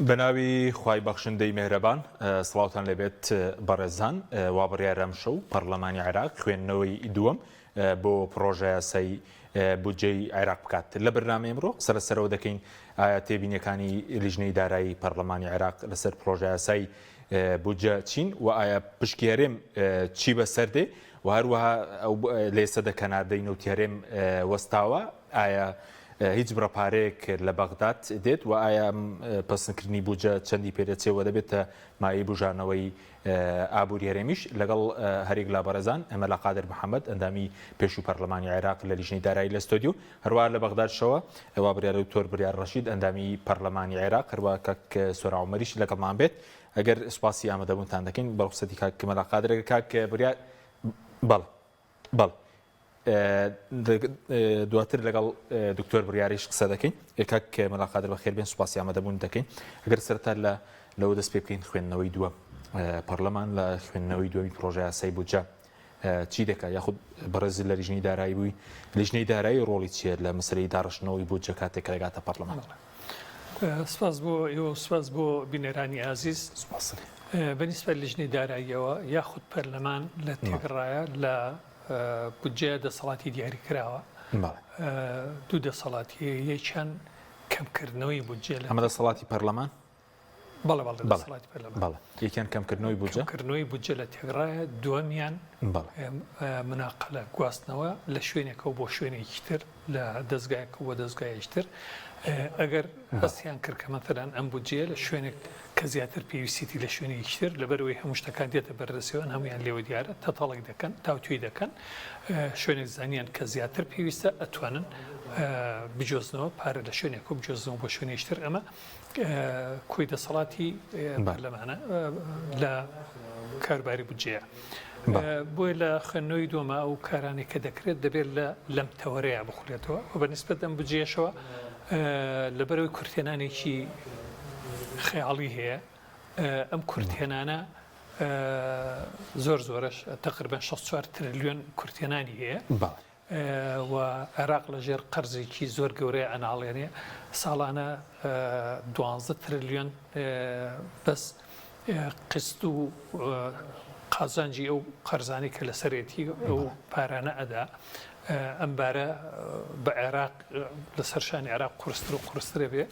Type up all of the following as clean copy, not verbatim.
بەناوی خوای بەخشندەی مێهرەبان سڵاوتان لێبێت بەڕێزان وا بڕیارە ئەمشەو پەڕلەمانی عێراق خوێندنەوەی دووەم بۆ پڕۆژەیاسای بودجەی عێراق بکات لە بەرنامەی ئەمڕۆ قسە لەسەرەوە دەکەین ئایا تێبینیەکانی لیژنەی دارایی پەڕلەمانی عێراق لەسەر پڕۆژەیاسای بودجە چین و ئایا پشکی هەرێم چی بەسەر دێ و هەروەها ئەو لێسە دەکەناردەی نەوتی هەرێم وەستاوە ئایا هیچ بڕە پارەیەک لە بەغداد دێت و ئایا پەسنکردنی بودجە چەندی پێدەچێ و دەبێتە مایەی بوژانەوەی ئابووری هەرێمیش لەگەڵ هەریەک لە بەڕێزان مەلا قادر محەمەد ئەندامی پێشووی پەرلەمانی عێراق لە لیژنەی دارایی لە ستۆدیۆ هەروەها لە بەغدادشەوە وا بڕیارە دکتۆر بڕیار ڕەشید ئەندامی پەرلەمانی عێراق هەروەها کاک سۆران عومەریش لەگەڵمان بێت ئەگەر سوپاسی ئامادەبوونتان دەکەین بە ڕوخسەتی کاک مەلا قادر کاک بڕیار بەڵێ بەڵێ دواتر لەگەڵ دکتۆر بڕیاریش قسە دەکەین. کاک مەلا قادر بەخێر بێن سوپاسی ئامادەبوون دەکەین. ئەگەر سەرەتا لە لەوە دەست پێ بکەین خوێندنەوەی دووەم پەرلەمان لە خوێندنەوەی دووەمی پرۆژە یاسای بودجە چی دەکات یاخود بەڕێز لە لیژنەی دارایی بووی لیژنەی دارایی ڕۆڵی چییە لە مەسەلەی داڕشتنەوەی بودجە کاتێک کە دەگاتە پەرلەمان؟ سپاس بۆ ئێوە و سپاس بۆ بینەرانی ئازیز. سپاس. بەنیسبەت لیژنەی داراییەوە یاخود پەرلەمان لە تێکڕایە لە بودجەیە دەسەڵاتی دیاری کراوە دوو دەسەڵاتی هەیە یەکیان کەمکردنەوەی بودجە لە ئەمە دەسەڵاتی پەرلەمان؟ بەڵێ بەڵێ دەسەڵاتی پەرلەمان بەڵێ یەکیان کەمکردنەوەی بودجە کەمکردنەوەی بودجە لە تێکڕایە دووەمیان مناقەلە گواستنەوە لە شوێنێکەوە بۆ شوێنێکی تر لە دەزگایەکەوە بۆ دەزگایەکی تر ئەگەر هەستیان کرد کە مەتەلەن ئەم بودجەیە لە شوێنێک کە زیاتر پێویستیتی لە شوێنێکی تر لەبەرئەوەی هەموو شتەکان دێتە بەردەستیان هەموویان لێوە دیارە تەتەڵک دەکەن تاوتوێی دەکەن شوێنێک زانیان کە زیاتر پێویستە ئەتوانن بجۆزنەوە پارە لە شوێنێک و بجۆزنەوە بۆ شوێنێکی تر ئەمە کۆی دەسەڵاتی پەرلەمانە لە کاروباری بودجەیە. بۆیە لە خوێندنەوەی دووەما ئەو کارانەی کە دەکرێت دەبێت لە لەم تەوەرەیە بخولێتەوە و بە نسبەت ئەم بودجەیەشەوە لەبەرەوەی کورتهێنانێکی خەیاڵی هەیە ئەم کورتهێنانە زۆر زۆرەش تقریبا 64 ترلیۆن کورتهێنانی هەیە و عێراق لە ژێر قەرزێکی زۆر گەورەی ئەناڵێنێ ساڵانە دوانزە ترلیۆن بەس قست و قازانجی ئەو قەرزانەی کە لەسەرێتی ئەو پارانە ئەدا ئەم بارە بە عێراق لەسەر شانی عێراق قورستر و قورسترە بێ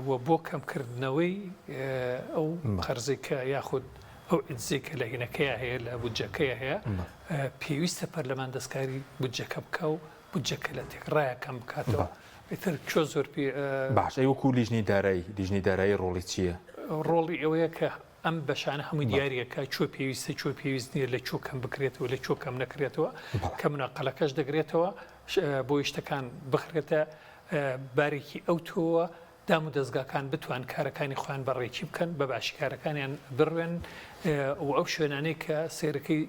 و بۆ کەمکردنەوەی ئەو قەرزێک کە یاخود ئەو عجزێک کە لە هینەکەیە هەیە لە بودجەکەیە هەیە پێویستە پەرلەمان دەستکاری بودجەکە بکا و بودجەکە لە تێکڕایە کەم بکاتەوە ئیتر چۆ زۆر پێ باش ئەی وەکو لیژنەی دارایی لیژنەی دارایی ڕۆڵی چییە؟ ڕۆڵی ئەوەیە کە ئەم بەشانە هەمووی دیاریەکە چۆ پێویستە چۆ پێویست نییە لە چۆ کەم بکرێتەوە لە چۆ کەم نەکرێتەوە کە مناقەلەکەش دەگرێتەوە بۆی شتەکان بخرێتە بارێکی ئەو تۆوە دام و دەزگاکان بتوان کارەکانی خۆیان بە ڕێکی بکەن، بە باشی کارەکانیان بڕوێن و ئەو شوێنانەی کە سەیرەکەی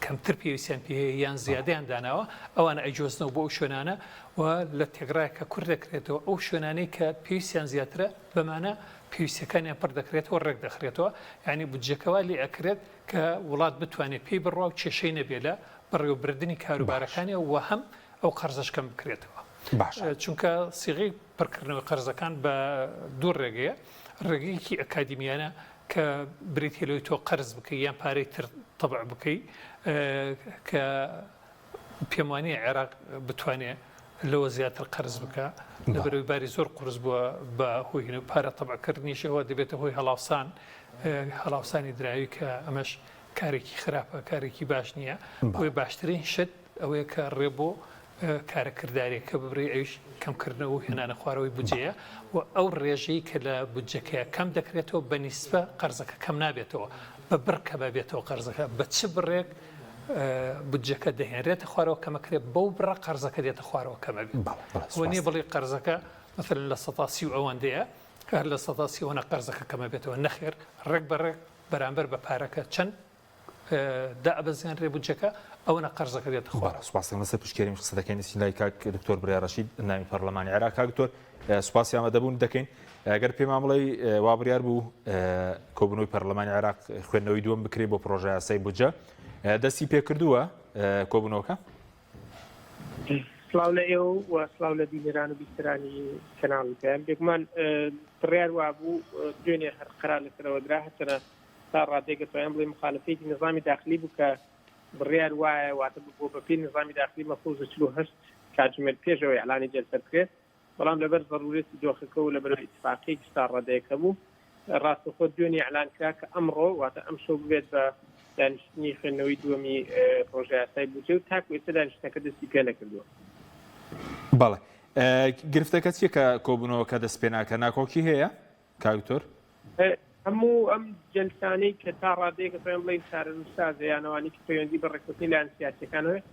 کەمتر پێویستیان پێ هەیە یان زیادەیان داناوە ئەوانە ئەیجۆزنەوە بۆ ئەو شوێنانە و لە تێکڕایەک کە کورت دەکرێتەوە ئەو شوێنانەی کە پێویستیان زیاترە بەمانە پێویستیەکانیان پڕ دەکرێتەوە ڕێک دەخرێتەوە یعنی بودجەکە وا لێ ئەکرێت کە وڵات بتوانێت پێی بڕوا و کێشەی نەبێ لە بەڕێوەبردنی کاروبارەکانی و هەم ئەو قەرزەش کەم بکرێتەوە. باشە. چونکە سیغەی پڕکردنەوەی قەرزەکان بە دوو ڕێگەیە، ڕێگەیەکی ئەکادیمیانە کە بریتیە لەوەی تۆ قەرز بکەی یان پارەی تر تەبع بکەی کە پێم وانییە عێراق بتوانێ لەوە زیاتر قەرز بکە لەبەرەوەی باری زۆر قورس بووە بە هۆی پارە تەبعکردنیش ئەوە دەبێتە هۆی هەڵاوسان هەڵاوسانی دراوی کە ئەمەش کارێکی خراپە کارێکی باش نییە بۆیە باشترین شت ئەوەیە کە ڕێ بۆ کارە کرداریەکە ببرێ ئەویش کەمکردنەوە و هێنانە خوارەوەی بودجەیە و ئەو ڕێژەی کە لە بودجەکەیە کەم دەکرێتەوە بە نیسبە قەرزەکە کەم نابێتەوە بە بڕ کەم ئەبێتەوە قەرزەکە بە چ بڕێک بودجەکە دەهێنرێتە خوارەوە کەمەکرێت بەو بڕە قەرزەکە دێتە خوارەوە کەمە بێت وە نیە بڵێ قەرزەکە مەسەلەن 30% و ئەوەندەیە هەر 30% ئەوەنە قەرزەکە کەمە بێتەوە نەخێر ڕێک بە ڕێک بەرامبەر بە پارەکە چەند دائەبەزێنرێ بودجەکە ئەوەنە قەرزەکە دێتە خوارەوە. بەڵێ سوپاس دەکەم. لەسەر پشتگیری قسە دەکەین دەچین لای کاک دکتۆر بڕیار ڕەشید ئەندامی پەرلەمانی عێراق. کاک دکتۆر سوپاسی ئامادەبوون دەکەین. گەر پێمان بڵێی وا بڕیار بوو کۆبوونەوەی پەرلەمانی عێراق خوێندنەوەی دووەم بکرێ بۆ پڕۆژە یاسای بودجە دەستی پێکردووە کۆبوونەوەکە؟ سڵاو لە ئێوە و سڵاو لە بینەران و بیسەرانی کەناڵی پەیام. بێگومان بڕیار وابوو دوێنێ هەر قەرار لەسەرەوە درا، هەرچەنە تا ڕادەیەک دەتوانین بڵێین مخالفەیەکی نظامی داخلی بوو کە بڕیار وایە واتە بۆ بەپێی نظامی داخلی مەفروزە 48 کاتژمێر پێش ئەوەی ئیعلانی جەلسە بکرێت، بەڵام لەبەر زەرورەتی دۆخەکە و لەبەر ئیتفاقیەکی تا ڕادەیەک هەبوو ڕاستەوخۆ دوێنێ ئیعلان کرا کە ئەمڕۆ واتە ئەمشەو ببێت بە دانیشتنی خوێندنەوەی دووەمی پرۆژە یاسای بودجە و تاکو ئێستا دانیشتنەکە دەستی پێ نەکردووە. بەڵێ گرفتەکە چییە کە کۆبوونەوەکە دەست پێ ناکە ناکۆکی هەیە کاک دکتۆر؟ هەموو ئەم جەلسانەی کە تا ڕادەیەک دەتوانین بڵێین چارەنووسسازە یان ئەوانەی کە پەیوەندی بە ڕێککەوتنی لایەنە سیاسییەکانەوە هەیە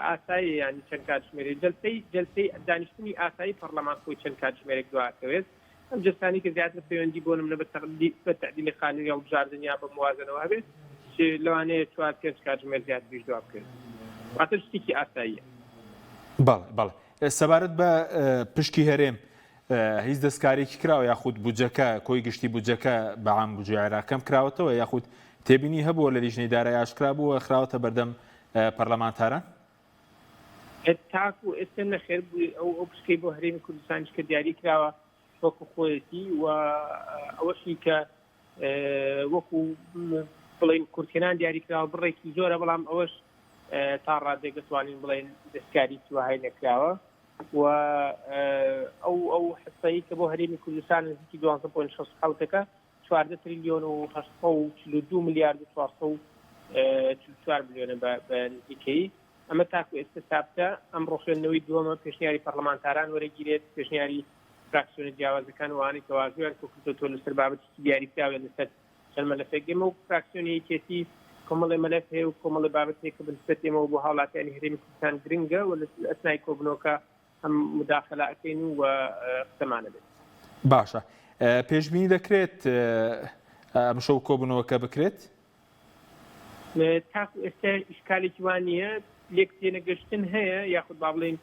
ئاساییە یانی چەند کاتژمێرێک جەلسەی جەلسەی دانیشتنی ئاسایی پەڕلەمان خۆی چەند کاتژمێرێک دواکەوێت ئەم جەلسانەی کە زیاتر پەیوەندی بۆ نمونە بە تەعدیلی قانونی هەڵبژاردن یا بە موازنەوە هەبێت لەوانەیە چوار پێنج کاتژمێر زیاتریش دوا بکەوێت واتە شتێکی ئاساییە. بەڵێ بەڵێ سەبارەت بە پشکی هەرێم هیچ دەستکاریەکی کراوە یاخود بودجەکە کۆی گشتی بودجەکە بە عام بودجەی عێراق کەم کراوەتەوە یاخود تێبینی هەبووە لە لیژنەی دارایی ئاشکرا بووە خراوەتە بەردەم پەرلەمانتاران؟ تاکو ئێستا نەخێر ئەو ئەو پشکەی بۆ هەرێمی کوردستانیش کە دیاری کراوە وەکو خۆیەتی و ئەوەشی کە وەکو بڵین کورتهێنان دیاری کراوە بڕێکی زۆرە بەڵام ئەوەش تا ڕادێک دەتوانین بڵێن دەستکاری وهای نەکراوە و ئەو ئەو حسەی کە بۆ هەرێمی کوردستان نزیکی 12.67ەکە 14 تریلیۆن و 842 میلیارد و 444 ملیۆنە بە نزیکەی ئەمە تاکو ئێستا سابتە. ئەمڕۆ خوێندنەوەی دووەمە، پێشنیاری پەڕلەمانتاران وەرەگیرێت، پێشنیاری فراکسیۆنە جیاوازەکان و ئەوانەی کە واژۆیان کۆکردۆتەوە لەسەر بابەتێکی دیاریکراو یان لەسەر چەند مەلەفێک. ئێمە وەکو فراکسیۆنی یەکێتی کۆمەڵێ مەلەف هەیە و کۆمەڵێ بابەت هەیە کە بە نسبەت ئێمەوە بۆ هاوڵاتیانی هەرێمی کوردستان گرنگە و لە ئەسنای کۆبوونەوەکە هەم موداخەلە ئەکەین و قسەمان ئەبێت. باشە پێشبینی دەکرێت ئەمشەو کۆبوونەوەکە بکرێت؟ تاکو ئێستا ئیشکالێکی وا نییە، لێک تێنەگەشتن هەیە یاخود با بڵێین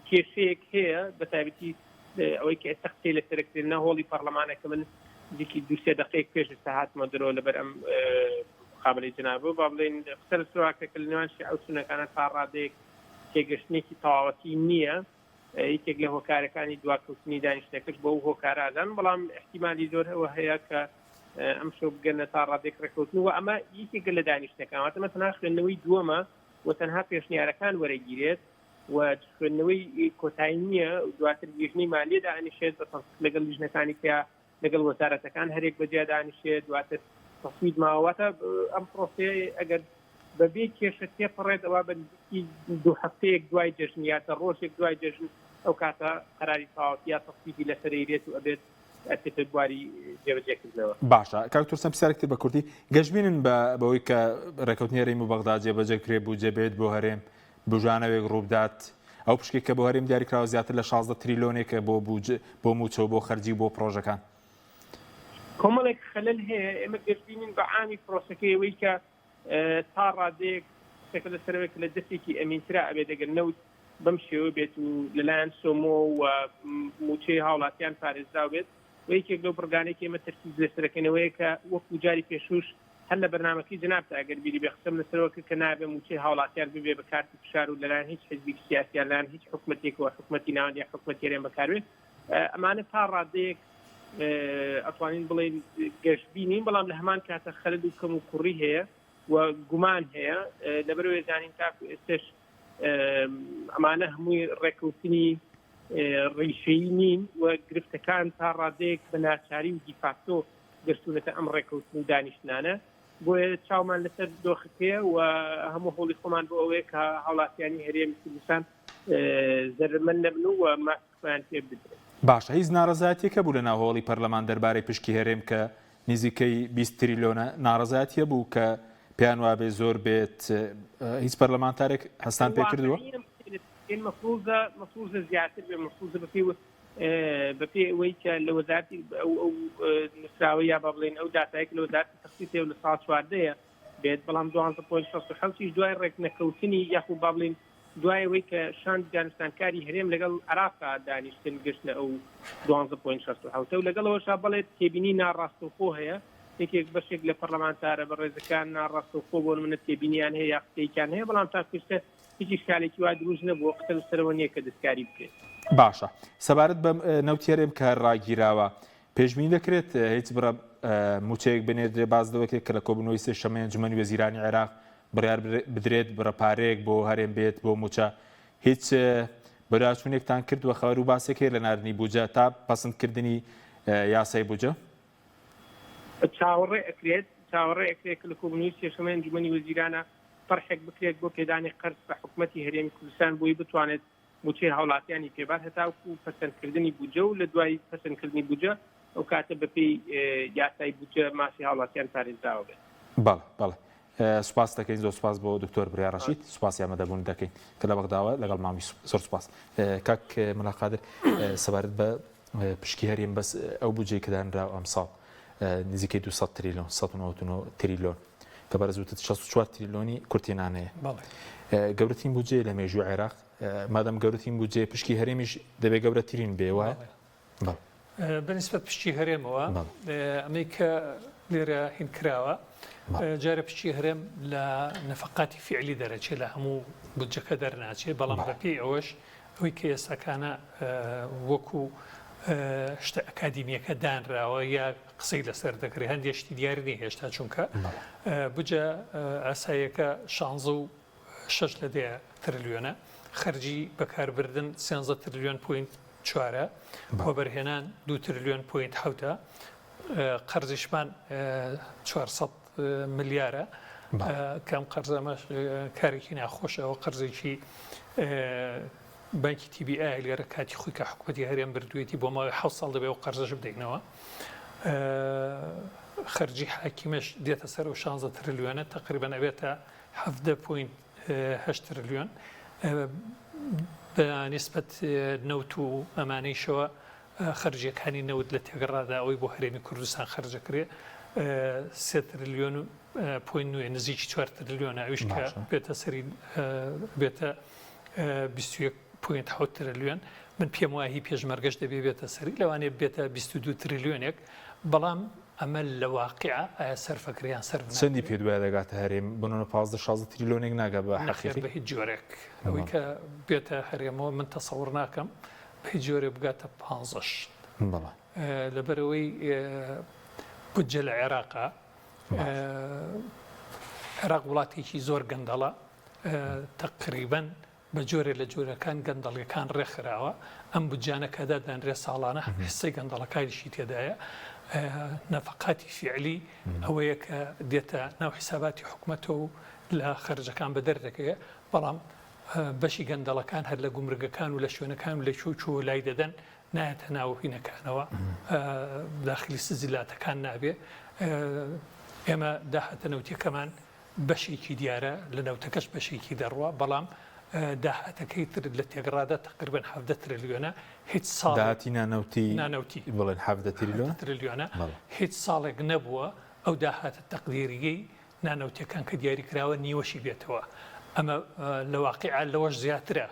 کێشەیەک هەیە بە تایبەتی ئەوەی کە ئێستا قسەی لەسەر کرێت ناو هۆڵی پەرلەمانە کە من نزیکی دوو سێ دەقەیەک پێش ئێستا هاتمە دەرەوە لەبەر ئەم مقابلەی جەنابەوە با بڵێین قسە لەسەر واکرێت کە لە نێوان شیعە و سوننەکانە تا ڕادەیەک تێگەشتنێکی تەواوەتی نییە یەکێک لە هۆکارەکانی دواکەوتنی دانیشتنەکەش بۆ ئەو هۆکارە ئەدەن، بەڵام ئیحتیمالی زۆر ئەوە هەیە کە ئەمشەو بگەنە تا ڕادەیەک ڕێککەوتن و ئەمە یەکێکە لە دانیشتنەکان، واتە ئەمە تەنها خوێندنەوەی دووەمە و تەنها پێشنیارەکان وەرەگیرێت و خوێندنەوەی کۆتایی نییە، دواتر لیژنەی مالیە دائەنیشێت بە تەنسیق لەگەڵ لیژنەکانی کە لەگەڵ وەزارەتەکان هەرێک بەجیا دانیشێت، دواتر تەسوید ماوە، واتە ئەم پرۆسەیە ئەگەر بەبێ کێشە تێپەڕێت ئەوا بە نزیکی دوو هەفتەیەک دوای جەژن یا دە ڕۆژێک دوای جەژن ئەو کاتە قەراری تەواوەتی یا تەسویدی لەسەر ئەیرێت و ئەبێت ئەچێتە بواری جێبەجێکردنەوە. باشە کاک تورسەن پرسیارێک تر بە کوردی گەشبینن بە بەوەی کە ڕێکەوتنی هەرێم و بەغدا جێبەجێ کرێ بودجە بێت بۆ هەرێم بژانەوێک ڕووبدات ئەو پشکێک کە بۆ هەرێم دیاریکراوە زیاتر لە 16 تریلۆنێکە بۆ بوج بۆ مووچە و بۆ خەرجی و بۆ پڕۆژەکان. کۆمەڵێک خەلەل هەیە ئێمە گەشبینین بە عامی پرۆسەکەی ئەوەی کە تا ڕادەیەک قسەکە لەسەر ئەوەیە کە لە دەستێکی ئەمینترا ئەبێت ئەگەر نەوت بەم شێوە بێت و لەلایەن سۆمۆ و مووچەی هاوڵاتیان پارێزراو بێت و یەکێک لەو بڕگانەی کە ئێمە تەرکیز لەسەرەکەینەوەیە کە وەکو جاری پێشووش هەر لە بەرنامەکەی جەنابتا ئەگەر بیری بێ قسەم لەسەرەوە کرد کە نابێ مووچەی هاوڵاتیان ببێ بە کارتی فشار و لەلایەن هیچ حزبێکی سیاسی یان لەلایەن هیچ حکومەتێکەوە حکومەتی ناوەند یا حکومەتی هەرێم بەکاربێ ئەمانە تا ڕادەیەک ئەتوانین بڵێین گەشبینین بەڵام لە هەمان کاتە خەلل و کەم و کوڕی هەیە و گومان هەیە لەبەرەوەی زانین تاکو ئێستش ئەمانە هەمووی ڕێککەوتنی ڕیشەیی نین و گرفتەکان تا ڕادەیەک بە ناچاری و دیفاکتۆ گەشتونەتە ئەم ڕێککەوتن و دانیشتنانە بۆیە چاومان لەسەر دۆخەکەیە و هەموو هەوڵی خۆمان بۆ ئەوەیە کە هاوڵاتیانی هەرێمی کوردستان زەرمەند نەبن و خۆیان پێ بدرێت. باشە هیچ ناڕەزایەتیەک هەبوو لە ناو هۆڵی پەرلەمان دەربارەی پشکی هەرێم کە نزیکەی 20 تریلۆنە ناڕەزایەتی هەبوو کە پێیان وابێ زۆر بێت هیچ پەرلەمانتارێک هەستان پێ کردووە؟ مەفروزە مەفروزە زیاتر بێ مەفروزە بەپێی بەپێی ئەوەی کە لە وەزارەتی ئەو ئەو نووسراوە یا با بڵێین ئەو داتایە کە لە وەزارەتی تەخسیس هەیە و لە ساڵ چواردەیە بێت بەڵام 12.67 یش دوای ڕێکنەکەوتنی یاخود با بڵێین دوای ئەوەی کە شاندی دانوستانکاری هەرێم لەگەڵ عێراقا دانیشتن گەشتنە ئەو دوانزە پۆینت 67 و لەگەڵ ئەوەشا بەڵێ تێبینی ناڕاستەوخۆ هەیە. یەکێک بەشێک لە پەرلەمانتارە بەڕێزەکان ناڕاستەوخۆ بۆ نمونە تێبینیان هەیە یا قسەیەکیان هەیە بەڵام تاکو ئێستا هیچ ئیشکالێکی وا دروست نەبووە قسە لەسەرەوە نییە کە دەستکاری بکرێت. باشە سەبارەت بە نەوتی هەرێم کە ڕاگیراوە پێشبینی دەکرێت هیچ بڕە مووچەیەک بنێردرێ باس لەوە کرد کە لە کۆبوونەوەی سێشەممەی ئەنجومەنی وەزیرانی عێراق بڕیار بدرێت بڕە پارەیەک بۆ هەرێم بێت بۆ مووچە هیچ بەدواداچوونێکتان کردووە خەوەر و باسێک هەیە لە ناردنی بودجە تا پەسندکردنی یاسای بودجە؟ چاوەڕێ ئەکرێت چاوەڕێ ئەکرێت کە لە کۆبوونەوەی سێشەممەی ئەنجومەنی وەزیرانە تەرحێک بکرێت بۆ پێدانی قەرز بە حکومەتی هەرێمی کوردستان بۆی بتوانێت مووچەی هاوڵاتیانی پێبات هەتاوکو پەسەندکردنی بودجە و لە دوای پەسەندکردنی بودجە ئەو کاتە بەپێی یاسای بودجە مافی هاوڵاتیان پارێزراوە بێت. بەڵێ بەڵێ سوپاست دەکەین زۆر سوپاس بۆ دکتۆر بریا ڕەشید سوپاسی ئامادەبوون دەکەین کە لە بەغداوە لەگەڵ مامی زۆر سوپاس کاک مەلا قادر سەبارەت بە پشکی هەرێم بەس ئەو بودجەی کە دانراوە ئەمساڵ نزیکەی 200 تریلیۆن 199 تریلیۆن کە بەرز وتت 64 تریلیۆنی کورتێنانەیە گەورەترین بودجەیە لە مێژوو عێراق مادەم گەورەترین بودجەیە پشکی هەرێمیش دەبێ گەورەترین بێ وایە؟ بەنسبەت پشکی هەرێمەوە ئەمەی کە لێرە هین کراوە جارە پشکی هەرێم لە نەفقاتی فعلی دەرەچێت لە هەموو بودجەکە دەرناچێت بەڵام بەپێی ئەوەش ئەوەی کە ئێستاکانە وەکو شتە ئەکادیمیەکە دانراوە یا قسەی لەسەر دەکرێت هەندێک شتی دیار نیە هێشتا چونکە بجە ئاساییەکە شانزە و شەش لە دەیە ترلیۆنە، خەرجی بەکاربردن سێنزە ترلیۆن point چوارە، وەبەرهێنان دوو ترلیۆن point حەوتە، قەرزیشمان 400 ملیارە کە ئەم قەرزە ئەمەش کارێکی ناخۆشە ئەوە قەرزێکی بانکی TBI لێرە کاتی خۆی کە حکوومەتی هەرێم بردوویەتی بۆ ماوەی حەوت ساڵ دەبێ ئەو قەرزەش بدەینەوە. خەرجی حاکیمەش دێتە سەر ئەو 16 ترلیۆنە تقریبا ئەبێتە 17 point هەشت ترلیۆن بە نیسبەت نەوت و ئەمانەیشەوە خەرجیەکانی نەوت لە تێگەڕادا ئەوەی بۆ هەرێمی کوردستان خەرجەکرێ سێ ترلیۆن و point نوێ نزیکی چوار ترلیۆنە ئەویش کە بێتە سەری بێتە 21 point حەوت ترلیۆن من پێم وایە هی پێشمەرگەش دەبێ بێتە سەری لەوانەیە بێتە 22 ترلیۆنێک بەڵام ئەمە لە واقیع ئایا سەرفەکرێ یان سەرف ناکرێ؟ چەندی پێت وایە دەگاتە هەرێم؟ بۆ نمونە 15 16 تریلۆنێک ناگا بە نەخێر حەقیقی؟ بە هیچ جۆرێک ئەوەی کە بێتە هەرێمەوە من تەسەوڕ ناکەم بە هیچ جۆرێک بگاتە پانزەش بەڵێ. لەبەرئەوەی بودجە لە عێراقا باش. عێراق وڵاتێکی زۆر گەندەڵە تەقریبەن بە جۆرێ لە جۆرەکان گەندەڵیەکان ڕێکخراوە، ئەم بودجانە کە دادەنرێت ساڵانە حسەی گەندەڵەکانیشی تێدایە، نەفەقاتی فیعلی ئەوەیە کە دێتە ناو حیساباتی حکومەتەوە و لە خەرجەکان بەدەر دەکەوێت، بەڵام بەشی گەندەڵەکان هەر لە گومرگەکان و لە شوێنەکان و لە کوێ و کوێوە لای دەدەن نایەتە ناو هینەکانەوە داخلی سجلاتەکان نابێ. ئێمە داهاتە نەوتیەکەمان بەشێکی دیارە لە نەوتەکەش بەشێکی دەڕوا بەڵام داهاتەکەی تر لە تێگڕادا تەقریبەن 17 ترلیۆنە هیچ ساڵێک داهاتی نانەوتی نانەوتی بڵێن 17 تریلیۆن ترلیۆنە هیچ ساڵێک نەبووە ئەو داهاتە تەقدیریەی نانەوتیەکان کە دیاری کراوە نیوەشی بێتەوە ئەمە لە واقیع لەوەش زیاترە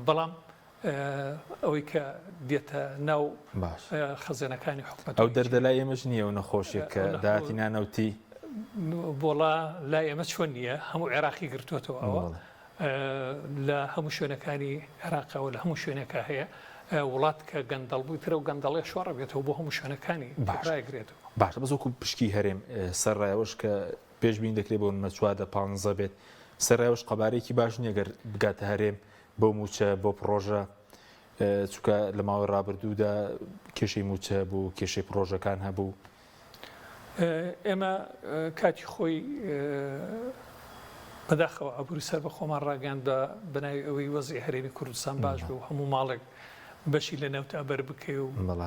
بەڵام ئەوەی کە دێتە ناو خەزێنەکانی حکومەت ئەو دەردە لای ئێمەش نییە و نەخۆشیە کە داهاتی نانەوتی بۆڵا لای ئێمە چۆن نییە هەموو عێراقی گرتووەتەوە ئەوە لە هەموو شوێنەکانی عێراقەوە لە هەموو شوێنێکە هەیە وڵات کە گەندەڵ بووی ترە و گەندەڵێ شۆڕە بێتەوە بۆ هەموو شوێنەکانی ڕایگرێتەوە باشە بەس وەکو پشکی هەرێم سەرڕایەوەش کە پێشبینی دەکرێت بۆ نمونە 14 پانزە بێت سەرڕایەوەش قەبارەیەکی باش نییە گەر بگاتە هەرێم بۆ مووچە بۆ پڕۆژە چونکە لە ماوەی ڕابردوودا کێشەی مووچە بوو کێشەی پڕۆژەکان هەبوو. ئێمە کاتی خۆی بەداخەوە ئابووری سەربەخۆمان ڕاگەیاند بە بەناوی ئەوەی وەزعی هەرێمی کوردستان باش بێ و هەموو ماڵێک بەشی لە نەوتا بەر بکەوێ و بەڵێ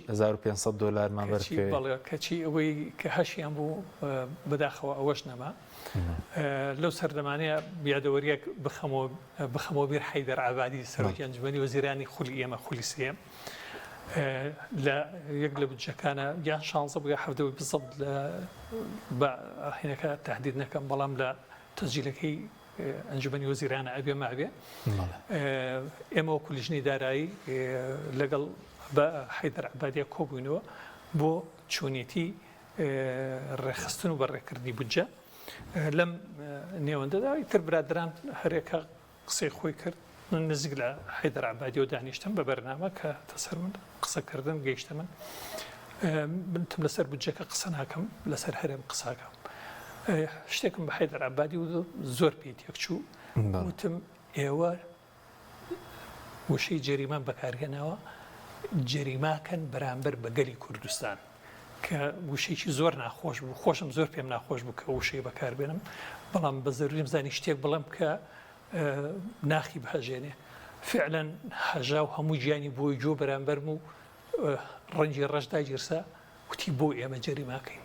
1500 دۆلارمان بەر بکەوێ. بەڵێ کەچی ئەوەی کە هەشیان بوو بەداخەوە ئەوەش نەما. لەو سەردەمانەیە یادەوەریەک بخەمەوە بخەمەوە بیر حەیدەر عەبادی سەرۆکی ئەنجومەنی وەزیرانی خولی ئێمە خولی سێیەم لە یەک لە بودجەکانە یان شانزە بوو یا حەڤدە بوو بزەبت لە بە هینەکە تهدید نەکەم بەڵام لە تەسجیلەکەی ئەنجومەنی وەزیرانە ئەبێ مابێ ئێمە وەکو لیژنەی دارایی لەگەڵ بە حەیدەر عەبادیە کۆبووینەوە بۆ چۆنیەتی. ڕێکخستن و بەڕێکردنی بودجە. لەم نێوەندەدا ئیتر برادەران هەرێکە قسەی خۆی کرد، من نزیک لە حەیدەر عەبادیەوە دانیشتم بە بەرنامە کە هاتە سەر من قسەکردن گەیشتە من. من وتم لەسەر بودجەکە قسە ناکەم، لەسەر هەرێم قسە ئەکەم. شتێکم بە حەیدەر عەبادی وت زۆر پێی تێکچوو. وتم ئێوە وشەی جەریمەم بەکارهێناوە، جەریماکەن بەرامبەر بە گەلی کوردستان کە وشەیەکی زۆر ناخۆش بوو، خۆشم زۆر پێم ناخۆش بوو کە وشەی بەکاربێنم، بەڵام بە زەروریم زانی شتێک بڵێم کە ناخی بهەژێنێ. فعلا هەژا و هەموو گیانی بۆی جۆ بەرامبەرم و ڕەنگی ڕەش داگیرسا، وتی بۆ ئێمە جەریماکەین؟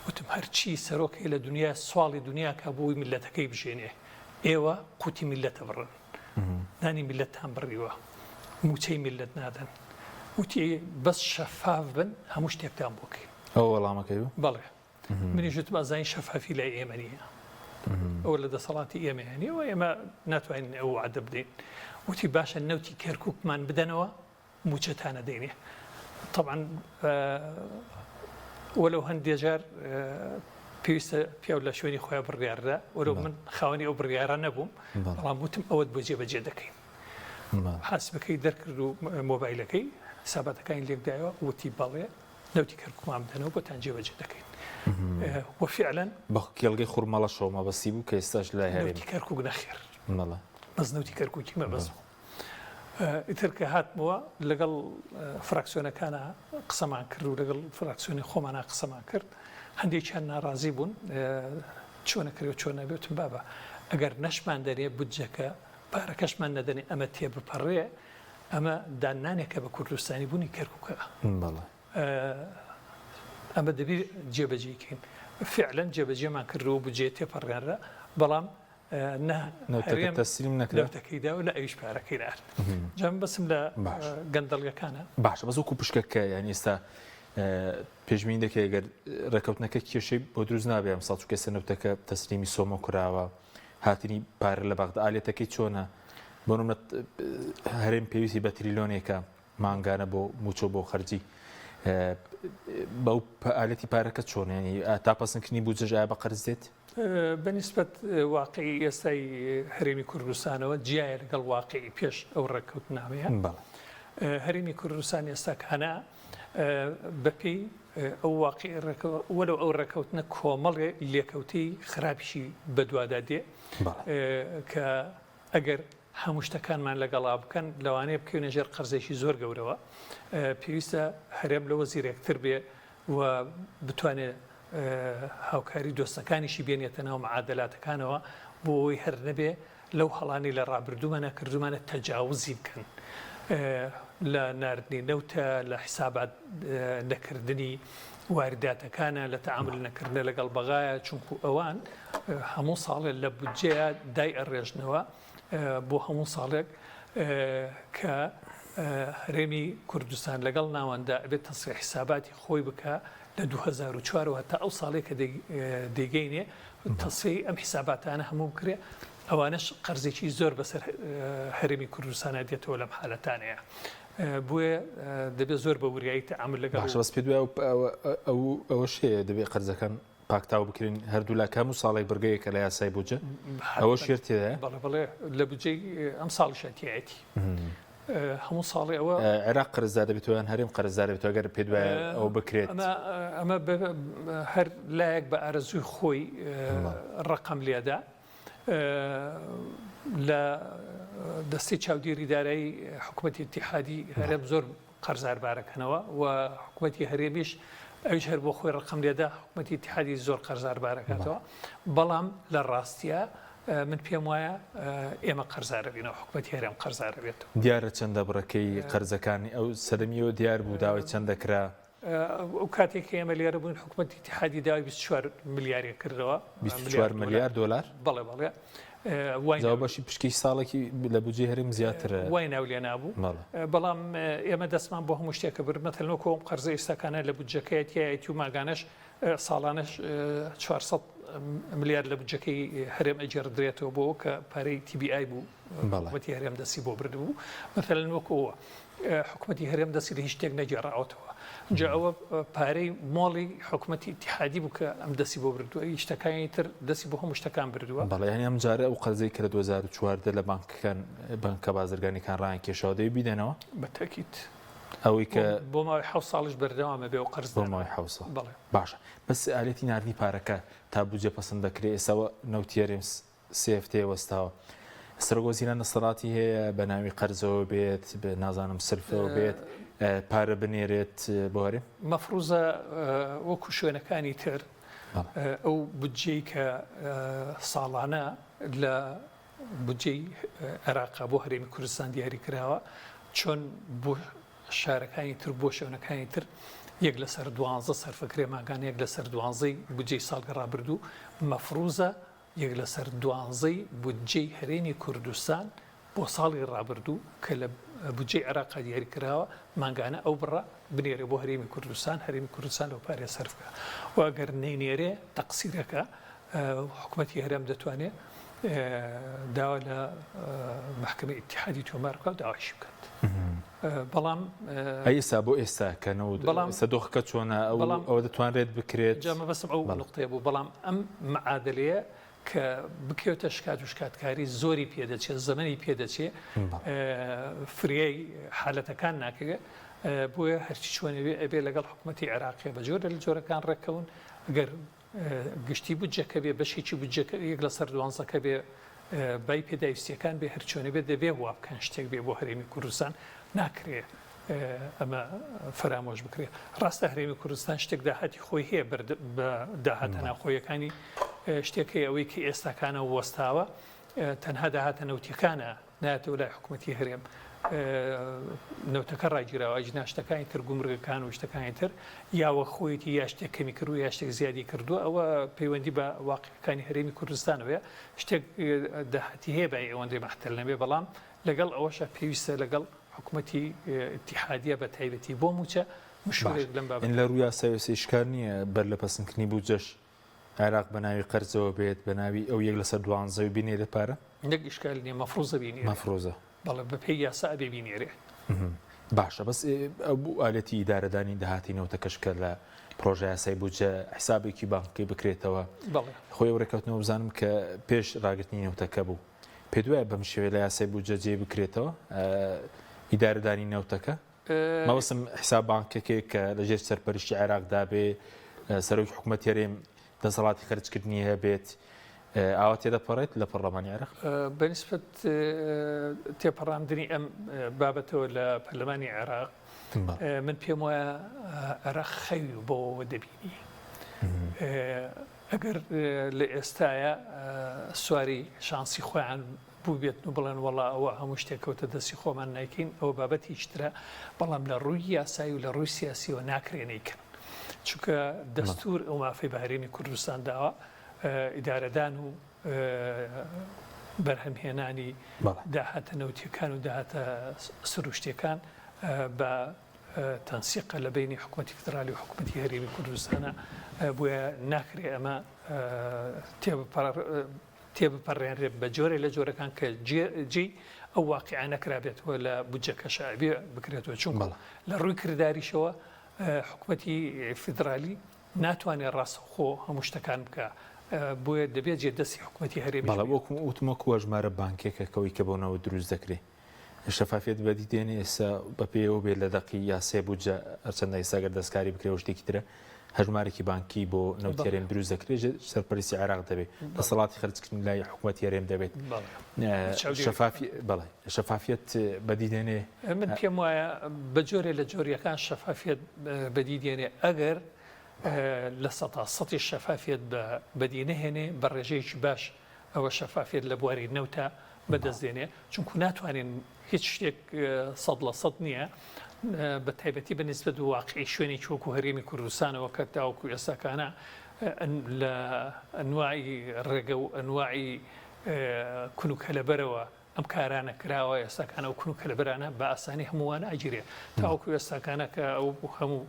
وتم هەرچی سەرۆک هەیە لە دنیا سواڵی دنیا کا بۆی میللەتەکەی بژێنێ ئێوە قوتی میللەتە بڕن نانی میللەتتان بڕیوە موچەی میللەت نادەن وتی بەس شەفاف بن هەموو شتێکتان بۆ کەین. ئەوە وەڵامەکەی بوو؟ بەڵێ منیش وتم ئەزانین شەفافی لای ئێمە نییە ئەوە لە دەسەڵاتی ئێمەیە نییە و ئێمە ناتوانین ئەو وعدە بدەین. وتی باشە نەوتی کەرکوکمان بدەنەوە موچەتان ئەدەینێ تەبعەن وەلو هەندێ جار پێویستە پیاو لە شوێنی خۆیان بڕیاردا وەلو من خاوەنی ئەو بڕیارە نەبووم بەڵام وتم ئەوەت بۆ جێبەجێ دەکەین حاسبەکەی دەرکرد و مۆبایلەکەی حساباتەکانی لێکدایەوە وتی بەڵێ نەوتی کەرکوکمان بدەنەوە بۆتان جێبەجێ دەکەین وفعلا بە کێڵگەی خورمەڵەشەوە مەبەستی بوو کە ئێستاش لای هەرێم نەوتی کەرکوک نەخێر بەس نەوتی کەرکوکی مەبەست بوو ئیتر کە هاتمەوە لەگەڵ فراکسیۆنەکانا قسەمان کرد و لەگەڵ فراکسیۆنی خۆمانا قسەمان کرد، هەندێکیان ناڕازی بوون چۆنە کرێ و چۆن نابێ، وتم بابە ئەگەر نەشمان دەنێ بودجەکە پارەکەشمان نەدەنێ ئەمە تێبپەڕێ ئەمە داننانێکە بە کوردستانی بوونی کەرکوکە. ئەمە دەبی جێبەجێی کەین. فعلەن جێبەجێمان کرد و بودجەیە تێپەڕێنرا، بەڵام نە نەوتەکە تەسلیم نەکرا نەوتەکەی دا و نە ئەویش پارەکەی نارد. جا من بەسم لە گەندەڵیەکانە. باشە بەس وەکو پشکەکە یانی ئێستا پێشبینی دەکەی گەر ڕێکەوتنەکە کێشەی بۆ دروست نابێ ئەمساڵ چونکە ئێستا نەوتەکە تەسلیمی سۆمۆ کراوە هاتنی پارە لە بەغدا ئالێتەکەی چۆنە بۆ نمونە هەرێم پێویستی بە تریلۆنێکە مانگانە بۆ موچە بۆ خەرجی بەو ئالەتی پارەکە چۆن ینی تا پەسنکردنی بودجەش ئایا بە قەرز دێت؟ بە نیسبەت واقعی ئێستای هەرێمی کوردستانەوە جیایە لەگەڵ واقعی پێش ئەو ڕێککەوتنامەیە. هەرێمی کوردستان ئێستا کانە بەپێی ئەو واقعی وەلو ئەو ڕێککەوتنە کۆمەڵێ لێکەوتەی خراپیشی بەدوادا دێ کە ئەگەر هەموو شتەکانمان لەگەڵا بکەن لەوانەیە بکەوینە ژێر قەرزێکی زۆر گەورەوە پێویستە هەرێم لەوە زیرەکتر بێ و بتوانێ هاوکاری دۆستەکانیشی بێنێتە ناو معادەلاتەکانەوە بۆ ئەوەی هەر نەبێ لەو هەڵانەی لە ڕابردوومانە کردوومانە تەجاوزی بکەن لە ناردنی نەوتە لە حسابات نەکردنی وارداتەکانە لە تەعامل نەکردنە لەگەڵ بەغایە چونکو ئەوان هەموو ساڵێ لە بودجەیە دای ئەڕێژنەوە بۆ هەموو ساڵێک کە هەرێمی کوردستان لەگەڵ ناوەندە ئەبێت تەسریح حساباتی خۆی بکا لە 2004 ەوە هەتا ئەو ساڵەی کە دەیگەینێ تەسفیەی ئەم حساباتانە هەموو بکرێ ئەوانەش قەرزێکی زۆر بەسەر هەرێمی کوردستانە دێتەوە لەم حالەتانەیە بۆیە دەبێت زۆر بە وریایی تەعامل لەگەڵ باشە بەس پێت وایە ئەو ئەوەش هەیە دەبێت قەرزەکان پاکتاو بکرێن هەردوولا کە هەموو ساڵێک بڕگەیەکە لە یاسای بودجە ئەوەش هێر تێدایە؟ بەڵێ بەڵێ لە بودجەی ئەم ساڵیشا تیایەتی هەموو ساڵێ ئەوە عێراق قەرزدار دەبێتەوە یان هەرێم قەرزدار دەبێتەوە ئەگەر پێت وایە ئەوە بکرێت؟ ئەمە ئەمە هەر لایەک بە ئارەزووی خۆی ڕەقەم لێدا لە دەستەی چاودێری دارایی حکوومەتی ئیتیحادی هەرێم زۆر قەرزاربارەکەنەوە و حکومەتی هەرێمیش ئەویش هەر بۆ خۆی ڕقم لێدا حکومەتی ئیتیحادی زۆر قەرزاربارەکاتەوە بەڵام لە ڕاستیە من پێم وایە ئێمە قەرزارە بینەوە حکومەتی هەرێم قەرزارە بێت. دیارە چەندە بڕەکەی قەرزەکانی ئەو سەدەمیەوە دیار بوو داوای چەند دەکرا؟ ئەو کاتێک کە ئێمە لێرە بووین حکومەتی ئیتیحادی داوای 24 ملیاری کردەوە. 24 ملیار دۆلار؟ بەڵێ بەڵێ. جا بەشی پشکی ساڵێکی لە بودجەی هەرێم زیاترە. وای ناو لێ نابوو. بەڵام ئێمە دەستمان بۆ هەموو شتێکە برد مەتەلەن وەکو ئەم قەرزە ئێستاکانە لە بودجەکەیە تیایەتی و ماگانەش ساڵانەش 400 ملیار لە بودجەکەی هەرێم ئەگێڕدرێتەوە بۆ کە پارەی TBI بوو حکومەتی هەرێم دەستی بۆ بردبوو مەتەلەن وەکو ئەوە حکومەتی هەرێم دەستی لە هیچ شتێک نەگێڕاوەتەوە. جا ئەوە پارەی مۆڵی حکومەتی ئیتیحادی بوو کە ئەم دەستی بۆ بردووە، ئی شتەکانی تر دەستی بۆ هەموو شتەکان بردووە. بەڵێ یانی ئەم جارە ئەو قەرزەی کە لە 2014 لە بانکەکان بانکە بازرگانیەکان ڕایان کێشاوە دەبێ بیدەنەوە؟ بە تەئکید. ئەوەی کە بۆ ماوەی حەوت ساڵیش بەردەوام ئەبێ ئەو قەرز بۆ ماوەی حەوت ساڵ. بەڵێ. باشە بەس ئالەتی ناردنی پارەکە تا بودجە پەسند دەکرێ ئێستا نەوتی هەرێم سێ هەفتەیە وەستاوە. سەرۆک وەزیران دەسەڵاتی هەیە بە ناوی قەرزەوە بێت، نازانم سلفەوە بێت، پارە بنێرێت بۆ هەرێم؟ مەفروزە وەکو شوێنەکانی تر ئەو بودجەی کە ساڵانە لە بودجەی عێراقا بۆ هەرێمی کوردستان دیاری کراوە چۆن بۆ شارەکانی تر بۆ شوێنەکانی تر یەک لەسەر دوانزە سەرفەکرێ ماگان یەک لەسەر دوانزەی بودجەی ساڵگە ڕابردوو مەفروزە یەک لەسەر دوانزەی بودجەی هەرێمی کوردستان بۆ ساڵی ڕابردوو کە لە بودجەی عێراقا دیاری کراوە مانگانە ئەو بڕە بنێرێ بۆ هەرێمی کوردستان، هەرێمی کوردستان لەو پارەیە سەرف بکا و ئەگەر نەینێرێ تەقسیرەکە حکومەتی هەرێم دەتوانێ داوا لە مەحکەمەی ئیتیحادی تۆمار بکا و داوایشی بکات. بەڵام ئەی ئێستا بۆ ئێستا کە نەوت بەڵام ئێستا دۆخەکە چۆنە ئەو بەڵام ئەوە دەتوانرێت بکرێت جا مەبەستم ئەو بەڵێ. نوقتەیە بوو بەڵام ئەم معادلەیە کە بکەوێتە شکات و شکاتکاری زۆری پێ دەچێت زەمەنی پێ دەچێ بەڵێ. فریای حالەتەکان ناکەوێ بۆیە هەرچی چۆنێ بێ ئەبێ لەگەڵ حکوومەتی عێراقیە بە جۆرە لە جۆرەکان ڕێککەون گەر گشتی بودجەکە بێ، بەشێکی بودجەکە یەک لەسەر دوانزەکە بێ، بای پێداویستییەکان بێ، هەرچۆنێ بێ دەبێ وا بکەن شتێک بێ بۆ هەرێمی کوردستان، ناکرێ ئەمە فەرامۆش بکرێ. ڕاستە هەرێمی کوردستان شتێک داهاتی خۆی هەیە بە داهاتە ناوخۆیەکانی شتێک هەیە ئەوەی کە ئێستاکانە وەستاوە تەنها داهاتە نەوتیەکانە نایەتەوە لای حکومەتی هەرێم نەوتەکە ڕاگیراوە ئەگینا شتەکانی تر گومرگەکان و شتەکانی تر یا وەک خۆیەتی یا شتێک کەمی کردووە یا شتێک زیادی کردووە ئەوە پەیوەندی بە واقعەکانی هەرێمی کوردستانەوەیە شتێک داهاتی هەیە بای ئەوەندەی مەحتەل نەبێ بەڵام لەگەڵ ئەوەشە پێویستە لەگەڵ حکومەتی ئیتیحادیە بە تایبەتی بۆ مووچە باش مشورێک لەم بابەتە لە ڕووی یاسایەوە ئیشکال نییە بەر لە پەسندکردنی بودجەش عێراق بە ناوی قەرزەوە بێت بە ناوی ئەو یەک لەسەر دوانزەی بینێرێت پارە؟ نەک ئیشکال نیە مەفروزە بینێرێ. مەفروزە. بەڵێ بە پێی یاسا ئەبێ بینێرێ. باشە بەس ئەو ئالەتی ئیدارەدانی داهاتی نەوتەکەش کە لە پرۆژە یاسای بودجە حسابێکی بانکی بکرێتەوە بەڵێ. خۆی ئەو ڕێککەوتنەوە بزانم کە پێش ڕاگرتنی نەوتەکە بوو پێت وایە بەم شێوەیە لە یاسای بودجە جێ بکرێتەوە ئیدارەدانی نەوتەکە؟ مەبەستم حساب بانکەکەیە کە لەژێر سەرپەرشتی عێراقدا بێ، سەرۆکی حکوومەت هەرێم دەسەڵاتی خەرجکردنی هەبێت، ئاوا تێدەپەڕێت لە پەرلەمانی عێراق؟ بەنیسبەت تێپەڕاندنی ئەم بابەتەوە لە پەرلەمانی عێراق، من پێم وایە عێراق خەوی بەوەوە دەبینی. ئەگەر لە ئێستایا سواری شانسی خۆیان بووبێتن و بڵێن وەڵا ئەوە هەموو شتێک کەوتە دەستی خۆمان نایکەین ئەوە بابەتێکی ترە بەڵام لە ڕووی یاسایی و لە ڕووی سیاسیەوە ناکرێ نەیکەن چونکە دەستور ئەو مافەی بە هەرێمی کوردستان داوە ئیدارەدان و بەرهەمهێنانی داهاتە نەوتیەکان و داهاتە سروشتیەکان بە تەنسیقە لە بەینی حکومەتی فیدرالی و حکومەتی هەرێمی کوردستانە بۆیە ناکرێ ئەمە تێبپەڕ تێبپەڕێنرێت بە جۆرێ لە جۆرەکان کە جێی ئەو واقیعە نەکرابێتەوە لە بودجەکەشا ئەبێ بکرێتەوە چونکە لە ڕووی کرداریشەوە حکومەتی فیدرالی ناتوانێت ڕاستەوخۆ هەموو شتەکان بکە بۆیە دەبێت جێ دەستی حکومەتی هەرێمیش بەڵێ وەکو وتم وەکو ئەژمارە بانکێکە کەوەی کە بۆ نەوت دروست دەکرێ شەفافیەت بەدی دێنێ ئێستا بەپێی ئەوە بێت لە دەقی یاسای بودجە هەرچەندە ئێستا گەر دەستکاری بکرێ و شتێکی ترە هەژمارێکی بانکی بۆ نەوتی هەرێم دروست دەکرێت سەرپەرستی عێراق دەبێت دەسەڵاتی خەرجکردن لای حکوومەتی هەرێم دەبێت شەفافی بەڵێ شەفافیەت بەدی دێنێ من پێم وایە بە جۆرێ لە جۆریەکان شەفافیەت بەدی دێنێ ئەگەر لە سەتا سەتی شەفافیەت بەدی نەهێنێ بە ڕێژەیەکی باش ئەوە شەفافیەت لە بواری نەوتا بەدەست دێنێ چونکو ناتوانین هیچ شتێک سەد لە سەد نییە بە تایبەتی بە نسبەت واقعی شوێنێکی وەکو هەرێمی کوردستانەوە کە تاوەکو ئێستاکانە لە ئەنواعی ڕێگە و ئەنواعی کون و کەلەبەرەوە ئەم کارانە کراوە ئێستاکانە ئەو کون و کەلەبەرانە بە ئاسانی هەمووان ئەگیرێ تاوەکو ئێستاکانە کە ئەو هەموو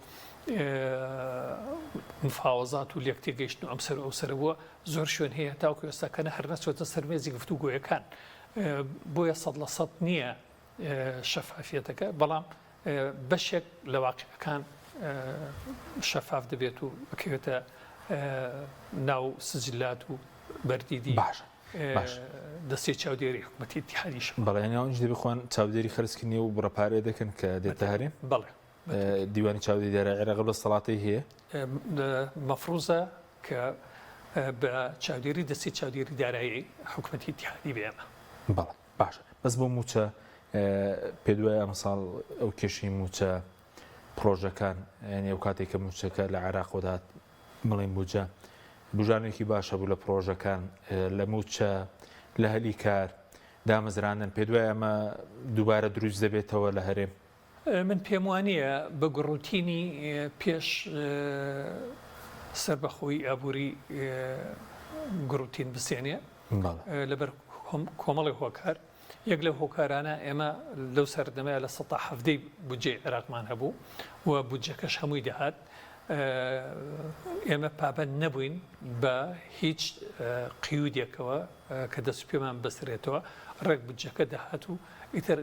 مفاوەزات و لێک تێگەیشتن و ئەم سەر و ئەو سەرە بووە زۆر شوێن هەیە تاوەکو ئێستاکانە هەر نەچۆتە سەر مێزی گفتوگۆیەکان بۆیە سەد لە سەد نییە شەفافیەتەکە بەڵام بەشێک لە واقعەکان. شەفاف دەبێت و بکەوێتە ناو سجلات و بەردیدی باشە باش دەستەی چاودێری حکوومەتی ئیتیحادیش. بەڵێ یانی ئەوانیش دەبێ خۆیان چاودێری خەرجکردنی ئەو بڕە پارەیە دەکەن کە دێتە هەرێم؟ بەڵێ. دیوانی چاودێری دارایی عێراق ئەو دەسەڵاتەی هەیە؟ مەفروزە کە بە چاودێری دەستەی چاودێری دارایی حکوومەتی ئیتیحادی بێ ئەمە. بەڵێ باشە بەس بۆ مووچە پێت وایە ئەمساڵ ئەو کێشەی مووچە پڕۆژەکان یانی ئەو کاتێک کە مووچەکە لە عێراقەوە دەهات بڵێین بودجە بژانێکی باش هەبوو لە پڕۆژەکان لە مووچە لە هەلی کار دامەزراندن پێت وایە ئەمە دووبارە دروست دەبێتەوە لە هەرێم؟ من پێم وانییە بە گوڕوتینی پێش سەربەخۆیی ئابووری گوڕوتین بسێنێ لەبەر کۆمەڵی هۆکار یەک لەو هۆکارانە ئێمە لەو سەردەمەیە لە سەتا حەڤدەی بودجەی عێراقمان هەبوو و بودجەکەش هەمووی دەهات ئێمە پابەند نەبووین بە هیچ قیودێکەوە کە دەست پێمان بەسرێتەوە ڕێک بودجەکە دەهات و ئیتر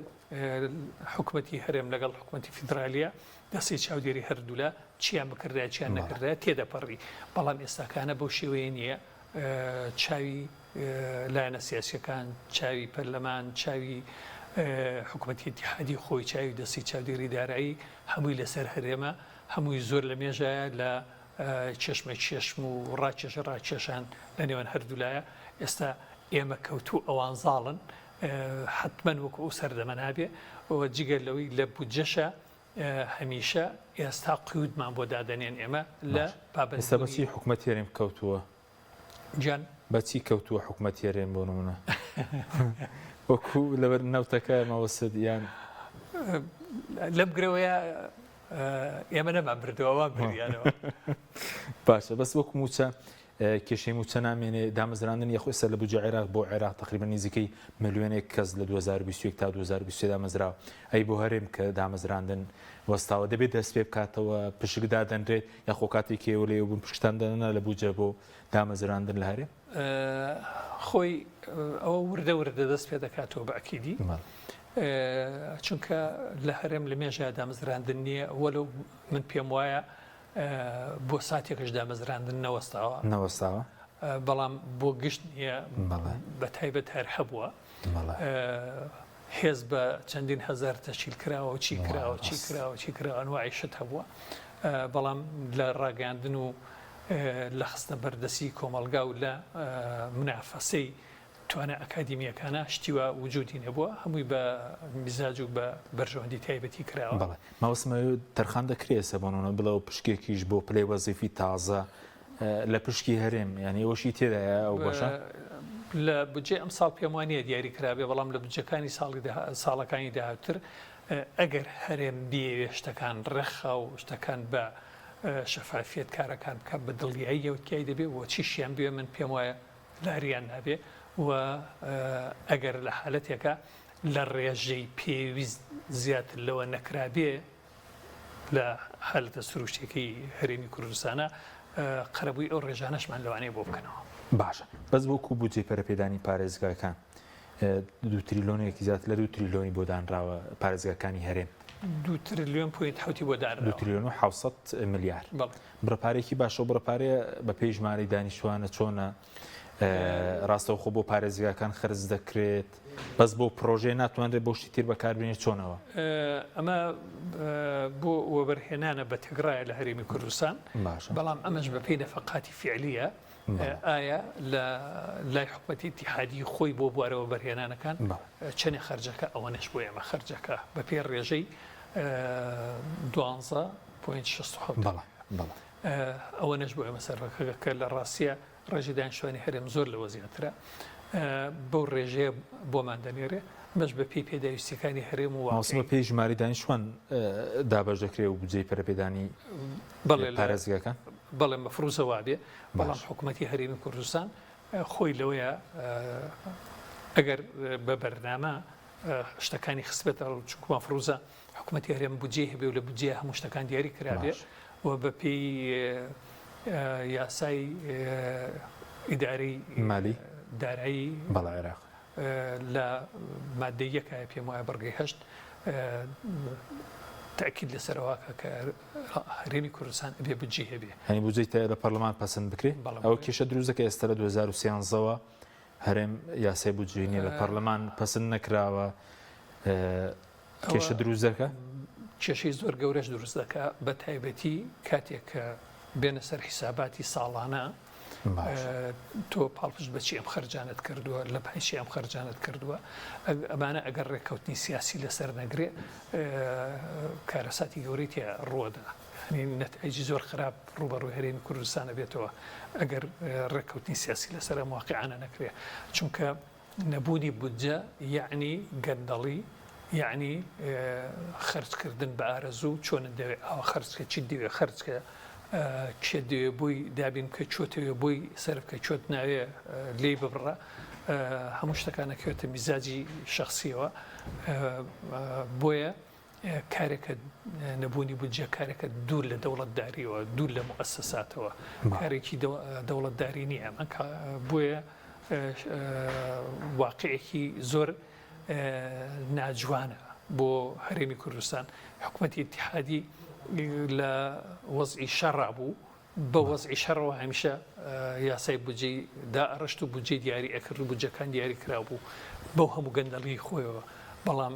حکومەتی هەرێم لەگەڵ حکومەتی فیدرالیە دەستی چاودێری هەردوولا چیان بکردای چیان نەکردای تێدەپەڕی بەڵام ئێستاکانە بەو شێوەیە نییە چاوی لایەنە سیاسیەکان، چاوی پەرلەمان، چاوی حکومەتی ئیتیحادی خۆی، چاوی دەستی چاودێری دارایی هەمووی لەسەر هەرێمە، هەمووی زۆر لە مێژایە لە چێشمە چێشم و ڕاکێشە ڕاکێشان لە نێوان هەردوولایە. ئێستا ئێمە کەوتوو ئەوان زاڵن، حەتمەن وەکو ئەو سەردەمە نابێ و جگە لەوەی لە بودجەشە هەمیشە ئێستا قیودمان بۆ دادەنێن ئێمە لە پابەندبوونی. ئێستا بە چی حکومەتی هەرێم کەوتووە؟ گیان. بە چی کەوتووە حکومەتی هەرێم بۆ نمونە وەکو لەبەر نەوتەکە مەوەسد یان لەم گرەوەیە ئێمە نەمان بردەوە ئەوان بردیانەوە. باشە بەس وەکو موچە کێشەی موچە نامێنێ دامەزراندن یاخۆ ئێستا لە بودجە عێراق بۆ عێراق تقریبا نزیکەی ملیۆنێک کەس لە 2021 تا 2023 دامەزراوە ئەی بۆ هەرێم کە دامەزراندن وەستاوە دەبێت دەست پێ بکاتەوە پشک دادەنرێت یاخۆ کاتێک ئێوە لێوە بوون پشکتان دەنەنا لە بودجە بۆ دامەزراندن لە هەرێم؟ خۆی ئەوە وردە وردە دەست پێ دەکاتەوە بە ئەکیدی چونکە لە هەرێم لە مێژە دامەزراندن نییە وەلو من پێم وایە بۆ ساتێکش دامەزراندن نەوەستاوە نەوەستاوە بەڵام بۆ گشت نییە بە تایبەت هەر هەبووە هێز بە چەندین هەزار تەشکیل کراوە و چی کراوە چی کراوە چی کراوە ئەنواعی شت هەبووە بەڵام لە ڕاگەیاندن و لە خستنە بەردەسی کۆمەڵگا و لە منافەسەی توانا ئەکادیمییەکانا شتی وا وجودی نەبووە هەمووی بە میزاج و بە بەرژەوەندی تایبەتی کراوە. بەڵێ مەبەستم ئەوەیە تەرخان دەکرێ ئێستا بۆ نموونە بڵێ پشکێکیش بۆ پلەی وەزیفی تازە لە پشکی هەرێم یانی ئەوەشی تێدایە ئەو بەشە؟ لە بودجەی ئەمساڵ پێم وا نییە دیاری کرابێ بەڵام لە بودجەکانی ساڵی ساڵەکانی داهاتووتر ئەگەر هەرێم بیەوێ شتەکان ڕێکخا و شتەکان بە شەفافیەت کارەکان بکات بە دڵنیاییەوە تیای دەبێ و چیشیان بوێ من پێم وایە لاریان نابێ و ئەگەر لە حالەتێکا لە ڕێژەی پێویست زیاتر لەوە نەکرابێ لە حالەتە سروشتیەکەی هەرێمی کوردستانا قەرەبووی ئەو ڕێژانەشمان لەوانەیە بۆ بکەنەوە. باشە بەس وەکو بودجەی پەرەپێدانی پارێزگاکان دوو تریلۆنێکی زیاتر لە دوو تریلۆنی بۆ دانراوە پارێزگاکانی هەرێم. دوو ترلیۆن point حەوتی بۆ دانراوە. دوو تریلۆن و 700 ملیار. بەڵێ. بڕە پارەیەکی باشە و بڕە پارەیە بە پێی ژمارەی دانیشتوانە چۆنە ڕاستەوخۆ بۆ پارێزگاکان خەرج دەکرێت بەس بۆ پرۆژەیە ناتوانرێت بۆ شتی تر بەکاربێنێت چۆنەوە؟ ئەمە بۆ وەبەرهێنانە بە تێکڕایە لە هەرێمی کوردستان باشە بەڵام ئەمەش بە پێی نەفەقاتی فیعلیە ئایا لە لای حکومەتی ئیتیحادی خۆی بۆ بوارە وەبەرهێنانەکان چەنێ خەرجەکە ئەوەنەش بۆ ئێمە خەرجەکە بە پێی ڕێژەی دوانزە point 67 بەڵێ بەڵێ ئەوەنەش بۆ ئێمە سەرفەکە کە لە ڕاستیە ڕێژەی دانیشتوانی هەرێم زۆر لەوە زیاترە بەو ڕێژەیە بۆمان دەنێرێ بەش بە پێی پێداویستیەکانی هەرێم و ماوسمە پێی ژماری دانیشتوان دابەش دەکرێ و بودجەی پەرەپێدانی بەڵێ پارێزگاکان بەڵێ مەفروزە وابێ بەڵام حکوومەتی هەرێمی کوردستان خۆی لەوەیە ئەگەر بە بەرنامە شتەکانی خستبێتە چونکو مەفروزە حکومەتی هەرێم بودجەی هەبێ و لە بودجەیە هەموو شتەکان دیاری کرابێ و بە پێی یاسای ئیدارەی مالی دارایی بەڵێ عێراق لە مادەی یەکایە پێم وایە بڕگەی هەشت. تەئکید لەسەر ئەوە کە کە هەرێمی کوردستان ئەبێ بودجەی هەبێ. یانی بودجەی تایە لە پەرلەمان پەسند بکرێ؟ بەڵێ. ئەوە کێشە دروست دەکا ئێستا لە 2013 وە هەرێم یاسای بودجەی نییە لە پەرلەمان پەسند نەکراوە کێشە دروست دەکا؟ کێشەی زۆر گەورەش دروست دەکا بە تایبەتی کاتێک کە بێنە سەر حیساباتی ساڵانە تۆ پاڵپشت بە چی ئەم خەرجانەت کردووە، لە پای چی ئەم خەرجانەت کردووە، ئەمانە ئەگەر ڕێککەوتنی سیاسی لەسەر نەگرێ کارەساتی گەورەی تیا ڕووەدا. یانی نەتایجی زۆر خراپ ڕووبەڕووی هەرێمی کوردستان ئەبێتەوە ئەگەر ڕێککەوتنی سیاسی لەسەر ئەم واقیعانە نەکرێ. چونکە نەبوونی بودجە یەعنی گەندەڵی، یەعنی خەرجکردن بە ئارەزوو، چۆنت دەوێ ئاوا خەرج کە، چیت دەوێ خەرج کە، کێت دەوێ بۆی دابین بکە، چۆتەوێ بۆی سەرف کە، چۆت ناوێ لێی ببڕە، هەموو شتەکان ئەکەوێتە میزاجی شەخسیەوە، بۆیە کارێکە نەبوونی بودجە کارێکە دوور لە دەوڵەتداریەوە، دوور لە موئەسەساتەوە، کارێکی دەوڵەتداری نییە ئەمە، بۆیە واقعێکی زۆر ناجوانە بۆ هەرێمی کوردستان. حکومەتی ئیتیحادی لە وەزعی شەڕا بوو، بە وەزعی شەڕەوە هەمیشە یاسای بودجەی دائەڕشت و بودجەی دیاری ئەکرد و بودجەکان دیاری کرابوو بەو هەموو گەندەڵیی خۆیەوە، بەڵام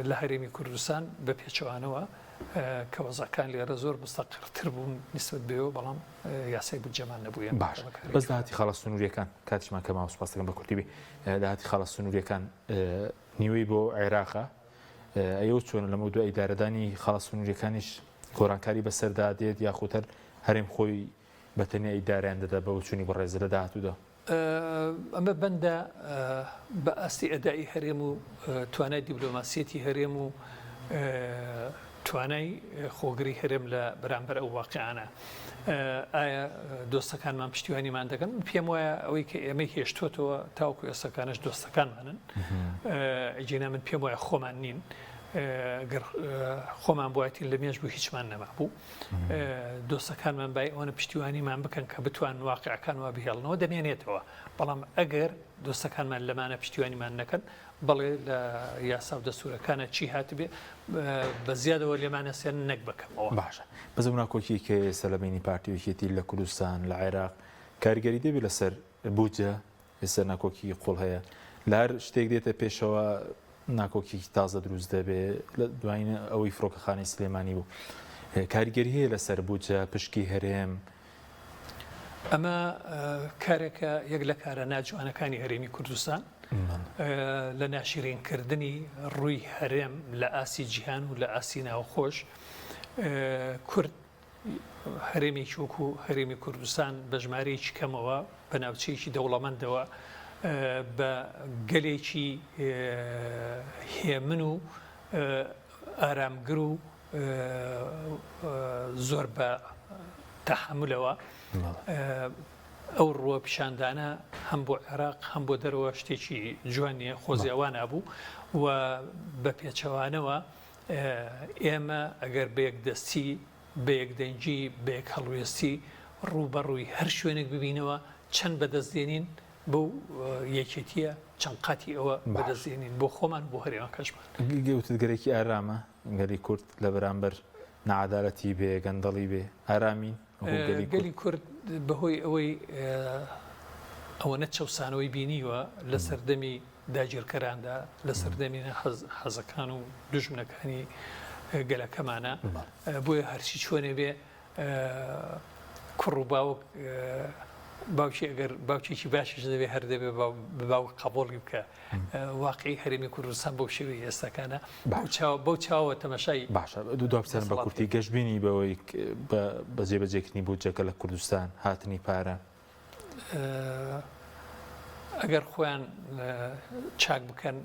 لە هەرێمی کوردستان بە پێچەوانەوە کە وەزعەکان لێرە زۆر مستەقڕتر بوون نیسبەت بەوێوە، بەڵام یاسای بودجەمان نەبوو ئێمە باش بەس داهاتی خاڵە سنووریەکان کاتیشمان کەماوە سوپاس دەکەم بە کورتی بێ داهاتی خاڵە سنووریەکان نیوەی بۆ عێراقە ئەیەوە چۆنە لەمە دوای ئیدارەدانی خاڵە سنووریەکانیش گۆڕانکاری بەسەردا دێت یاخود هەر هەرێم خۆی بە تەنیا ئیدارەیان دەدا بە وچونی بەڕێز لە داهاتوودا؟ ئەمە بەندە بە ئاستی ئەدائی هەرێم و توانای دیبلۆماسیەتی هەرێم و توانای خۆگری هەرێم لە بەرامبەر ئەو واقیعانە. ئایا دۆستەکانمان پشتیوانیمان دەکەن؟ من پێم وایە ئەوەی کە ئێمەی هێشتۆتەوە تاوەکو ئێستاکانەش دۆستەکانمانن. ئەگینا من پێم وایە خۆمان نین. گەر خۆمان بوایەتین لە مێژ بوو هیچمان نەمابوو. دۆستەکانمان بای ئەوەنە پشتیوانیمان بکەن کە بتوان واقعەکان وا بهێڵنەوە دەمێنێتەوە. بەڵام ئەگەر دۆستەکانمان لەمانە پشتیوانیمان نەکەن بەڵێ لە یاسا و دەستوورەکانە چی هاتبێ بە زیادەوە لێمان ئەسێنن نەک بە کەمەوە. باشە بەس ئەو ناکۆکیەی کە ئێستا لە بەینی پارتی و یەکێتی لە کوردستان لە عێراق کاریگەری دەبێ لەسەر بودجە؟ ئێستا ناکۆکی قوڵ هەیە لە هەر شتێک دێتە پێشەوە ناکۆکیکی تازە دروست دەبێ لە دوایین ئەوەی فڕۆکەخانەی سلێمانی بوو کاریگەری هەیە لەسەر بودجە پشکی هەرێم؟ ئەمە کارێکە یەک لە کارە ناجوانەکانی هەرێمی کوردستان لە ناشرینکردنی ڕووی هەرێم لە ئاستی جیهان و لە ئاستی ناوخۆش کورد هەرێمێکی وەکو هەرێمی کوردستان بە ژمارەیەکی کەمەوە بە ناوچەیەکی دەوڵەمەندەوە بە گەلێکی هێمن و ئارامگر و زۆر بە تەحەمولەوە ئەو ڕووە پیشاندانە هەم بۆ عێراق هەم بۆ دەرەوە شتێکی جوان نییە خۆزی ئەوان بوو و بە پێچەوانەوە ئێمە ئەگەر بە یەک دەستی بە یەکدەنگی بە یەک هەڵوێستی ڕووبەڕووی هەر شوێنێک ببینەوە چەند بەدەست دێنین بەو یەکێتییە چەند قاتی ئەوە بەدەست دێنین بۆ خۆمان و بۆ هەرێمەکەشمان. گوتت گەلێکی ئارامە، گەلی کورد لە بەرامبەر ناعەدالەتی بێ، گەندەڵی بێ، ئارامین وەکو گەلی کورد؟ گەلی کورد بەهۆی ئەوەی ئەوەنە چەوسانەوەی بینیوە لە سەردەمی داگیرکەراندا، لە سەردەمی حەزەکان و دوژمنەکانی گەلەکەمانە، بۆیە هەرچی چۆنێ بێ کوڕ و باوک باوکی ئەگەر باوکێکی باشیش نەبێ هەر دەبێ بە باوک قبوڵی بکە واقعی هەرێمی کوردستان بەو شێوەی ئێستاکانە بەو چاوە تەماشای باشە دوو دو پرسیارم بە کورتی گەشبینی بەوەی بە جێبەجێکردنی بودجەکە لە کوردستان هاتنی پارە ئەگەر خۆیان چاک بکەن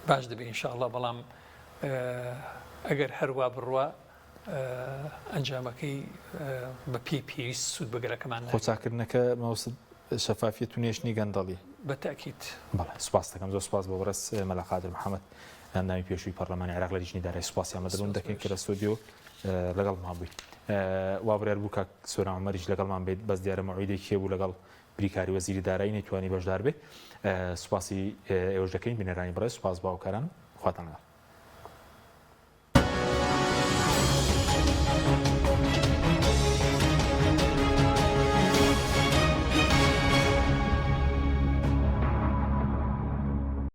باش دەبێ ان شاء اللە بەڵام ئەگەر هەروا بڕوا ئەنجامەکەی بە پێی پێویست سوود بە گەلەکەمان ناگەیەنێت. خۆچاکردنەکە مەوسد شەفافیەت و نێشتنی گەندەڵی. بە تەئکید. بەڵێ سوپاست دەکەم زۆر سوپاس بۆ بەڕێز مەلا قادر محەمەد ئەندامی پێشووی پەڕلەمانی عێراق لە لیژنەی دارایی سوپاسی ئامادەبوون دەکەین کە لە ستۆدیۆ لەگەڵمان بووی وا بڕیار بوو کاک سۆران عومەریش لەگەڵمان بێت بەس دیارە مەوعیدێکی هەبوو لەگەڵ بریکاری وەزیری دارایی نەیتوانی بەشدار بێت سوپاسی ئێوەش دەکەین بینەرانی بەڕێز سوپاس بۆ هاوکاران خواتان لەگەڵ.